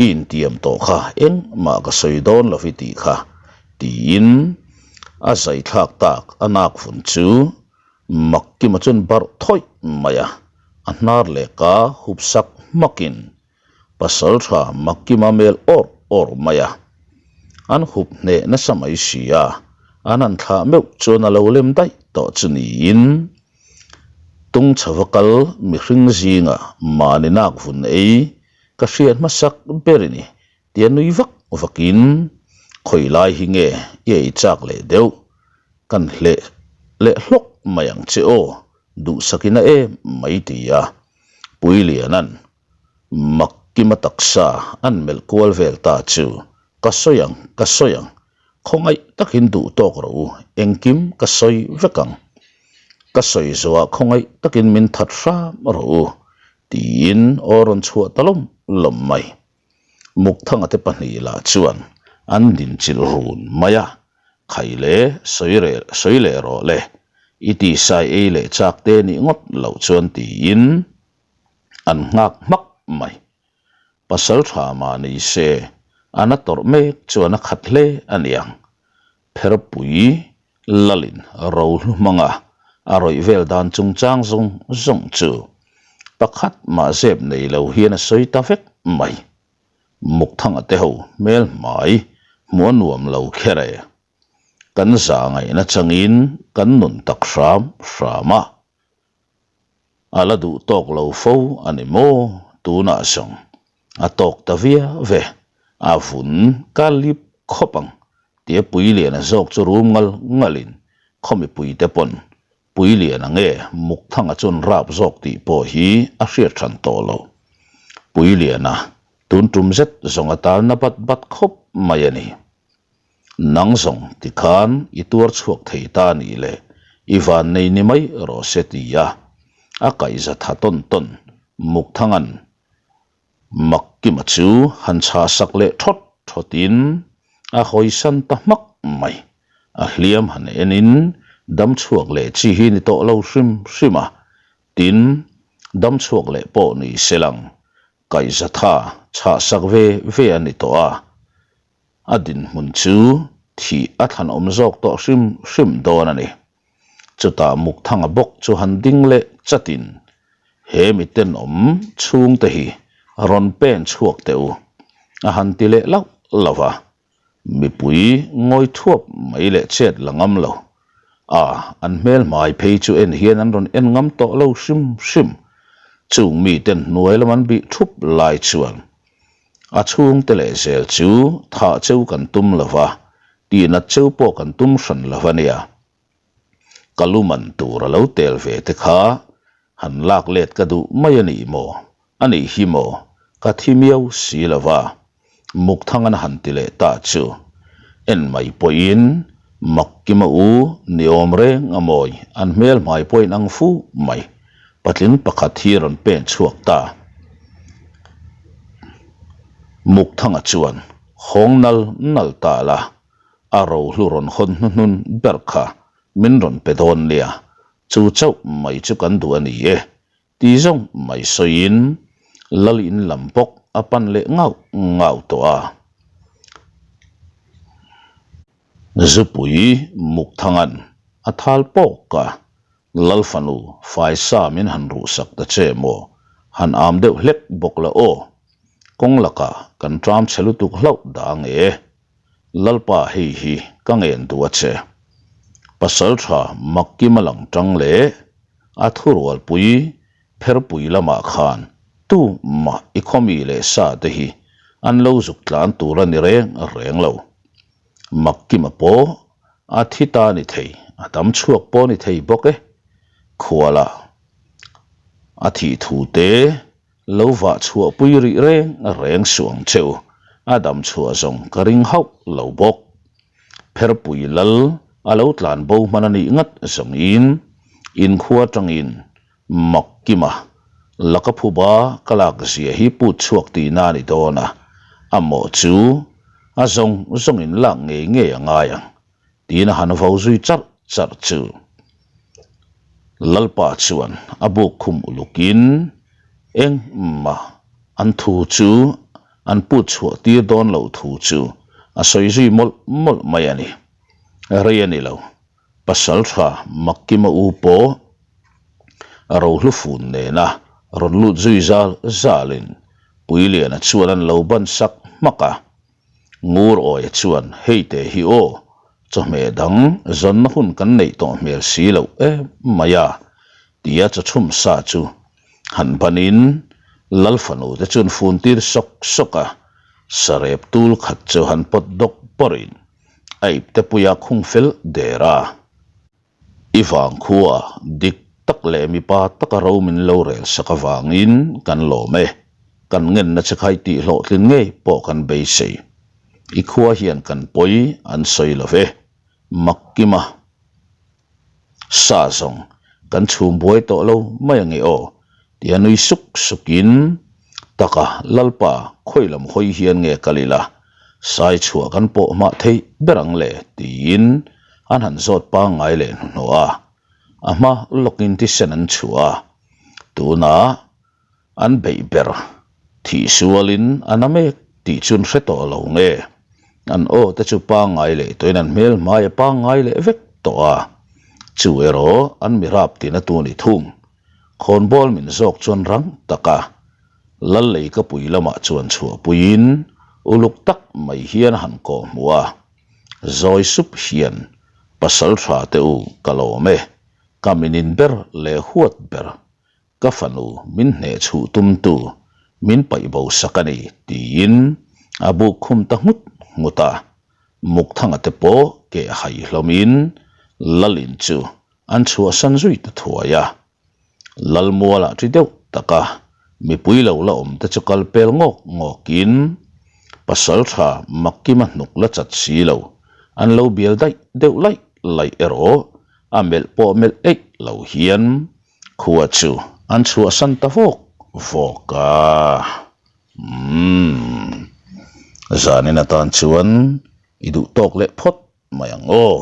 i intiam tawh kha engmah ka sawi dawn lo i tih kha, tiin a zai thlak tak a nak vun chu Makkima chuan barh thawih mai a, a hnar leh ka hup sak hmakin Pasal tha Makkima mel awr awr mai a, an hup hneh nasa mai si a, an han thlah meuh chuan a lo lem daih tawh chu niin tung chhova kal mihring zinga mahni nak vun ei ka hriat hmasak ber i ni tia nui vak vakin khawi lai hi nge i ei chak leh deuh kan hleh leh hlawk mai ang che aw duhsakin a em mai ti a. Puilianan Makkima taksa an melh kual vel ta chu ka sawi ang, ka sawi ang, khawngaih takin duh tawk rawh u, engkim ka sawi vek ang. Ka sawi zawhah khawngaih takin min that hram rawh u, tiin aw rawn chhuah ta lawm lawm mai. Mukthanga te pahnih lah chuan an dinchilh run mai a, Khai le, sawi reh, sawi leh rawh le, i tisai ei leh chak te nih ngawt loh chuan tiin an nghak hmak mai. Pasal tha mah ni se, a na tawrh mek chuan a khat hle a niang. Pherpui Lalin rohlu hmanga a rawih vel dan chungchang zawng zawng chu pakhat mah zep nei lo hian a sawi ta vek mai. Mukthanga te ho hmel hmai hmuh a nuam lo kher e. Kan za ngaihna changin kan nun tak hram hram a. A la duh tawk lo fo a ni maw? Tunah zawng a tawk ta viau ve, a vun ka lip khawp ang tia Puiliana zawk chu rum ngal ngalin khaw mipuite pawn Puiliana nge Mukthanga chuan rap zawk tih pawh hi a hriat hran tawh lo. Puiliana tun tum zet zawng a talna bat bat khawp mai a ni. Nang zawng tikhan i tuar chhuak thei ta nih le, i van nei ni mai rawh se ti a, a kaihza tha tawn tawn Mukthanga'n. Makkima chu han chhah sak leh thawt thawtin a hawisan ta hmak mai. A hliam han enin dam chhuak leh chi hi ni tawh lo hrim hrim a, tin, dam chhuak leh pawh ni se lang kaihzatha chhah sak ve ve a ni tawh a. A dinhmun chu thih a thlanawm zawk tawh hrim hrim dawn a ni. Chutah Mukthanga bawk chu han ding leh chatin, He mi tenawm chhungte hi rawn pen chhuak teh u, a han ti leh lauh lauh a. Mipui ngawi thuap mai leh chet la ngam lo. A, an hmel hmai phei chu en hian an rawn en ngam tawh lo hrim hrim. Chung miten hnuai lam an bih thup lai chuan a chhungte leh zel chu thah cheu kan tum lo va, Tihnat cheu pawh kan tum hran lo a nia. Ka lu man tur a lo tel ve te kha han lak let ka duh mai a nih maw? A nih hi maw? Ka thi miau si lo va. Mukthang an han ti leh ta chu. En mai pawhin Makkima u ni awm reng a mawi, an hmel hmai pawhin ang fu mai. Patling pakhat hi rawn pen chhuak ta. Mukthanga chuan Hawng nal nal ta la, a rohlu rawn hawn hnuhnun ber kha min rawn pe dawn nia, chu chauh mai chu kan duh a ni e, ti zawng mai sawiin Lal in lam bawk a pan leh ngauh ngauh tawh a. Zupui Mukthangan a thal pawk a, Lal fanu faisa min han ruhsak ta che maw, han am deuh hlek bawk la aw. Kawng lakah kan ṭam chhe lutuk hlauh dah ang e. Lalpa hei hi ka ngen duh a che. Pasalṭha Makkima lang ṭang leh a thurualpui Pherpui lamah khan tu mah i khawmi leh sa te hi an lo zuk tlan tur a ni reng reng lo. Makkima pawh a thi ta ni thei, a dam chhuak pawh ni thei bawk e. Khualah a thih thu te Lo vah chhuah pui rih reng reng suh ang che u, a dam chhuah zawng ka ring hauh lo bawk. Pherpui lal a lo tlan bo hman a nih ngat zawngin inkhua atangin Makkima laka phuba ka lak zia hi put chhuak tihna a ni dawn a, a mawh chu a zawng zawngin lak ngei ngei a ngai ang. Tiin a han vo zui charh charh chu. Lalpa chuan a buk khum ulukin engmah an thu chu an put chhuah tir dawn loh thu chu a sawi zui mawlh mawlh mai a ni. Rei a ni lo, pasal tha Makkima u pawh a rohlu fun nena rawn lut zui zal zalin Puiliana chuan an lo ban sak hmak a. Ngur Awia chuan, Hei te hi aw, chawhmeh dang zawnna hun kan neih tawh hmel si loh em mai a, tia chawchhum sa chu han banin Lal fanu te chuan fun tir sawk sawk a, sarep tul khat chu han pawt dawk pawrhin a ipte puia khung fel der a. I vangkhua dik tak leh mipa taka ro min lo rel sak avangin kan lawm e. Kan ngenna che khai tih hlawhtlin ngei pawh kan beisei. I khua hian kan pawi an sawi lo ve. Makkima sa zawng kan chhum buai tawh lo mai ange aw tia nui suk sukin taka Lalpa khawi lam hawi hian nge kal ila Sai chhuah kan pawh hmah theih ber ang le tiin an han zawt pangngai leh hnuhnawh a, a hma lawkin thisen an chhuah a, tunah an beih ber thih sualin a na mek tih chu an hre tawh lo nge, an aw te chu pangngai leh tawhin an hmel hmai a pangngai leh vek tawh a, chu erawh an mi rap tina tu ni thung. Khawnbawl min zawk chuan rang taka Lallei ka pui lamah chuan chhuahpuiin uluk tak mai hian a han kawh hmuh a, zawi sup hian pasal tha te u ka lawm e, ka minin ber leh huat ber, ka fanu min hneh chhuh tumtu min paih bo sak a ni tiin a buk khum ta nghut nghut a, Mukthanga te pawh keh hai hlawmin Lalin chu An chhuahsan zui ta thuai a, Lalmualah ṭi deuh taka mipui lo la awm te chu kal pel ngawk ngawkin Pasalṭha Makkima hnuk la chat si lo, an lo bial daih deuh laih laih erawh a melh pawh melh eih lo hian khua chu an chhuahsan ta vawk vawk a. Umm. Zanin atan chuan i duh tawk leh phawt mai ang aw.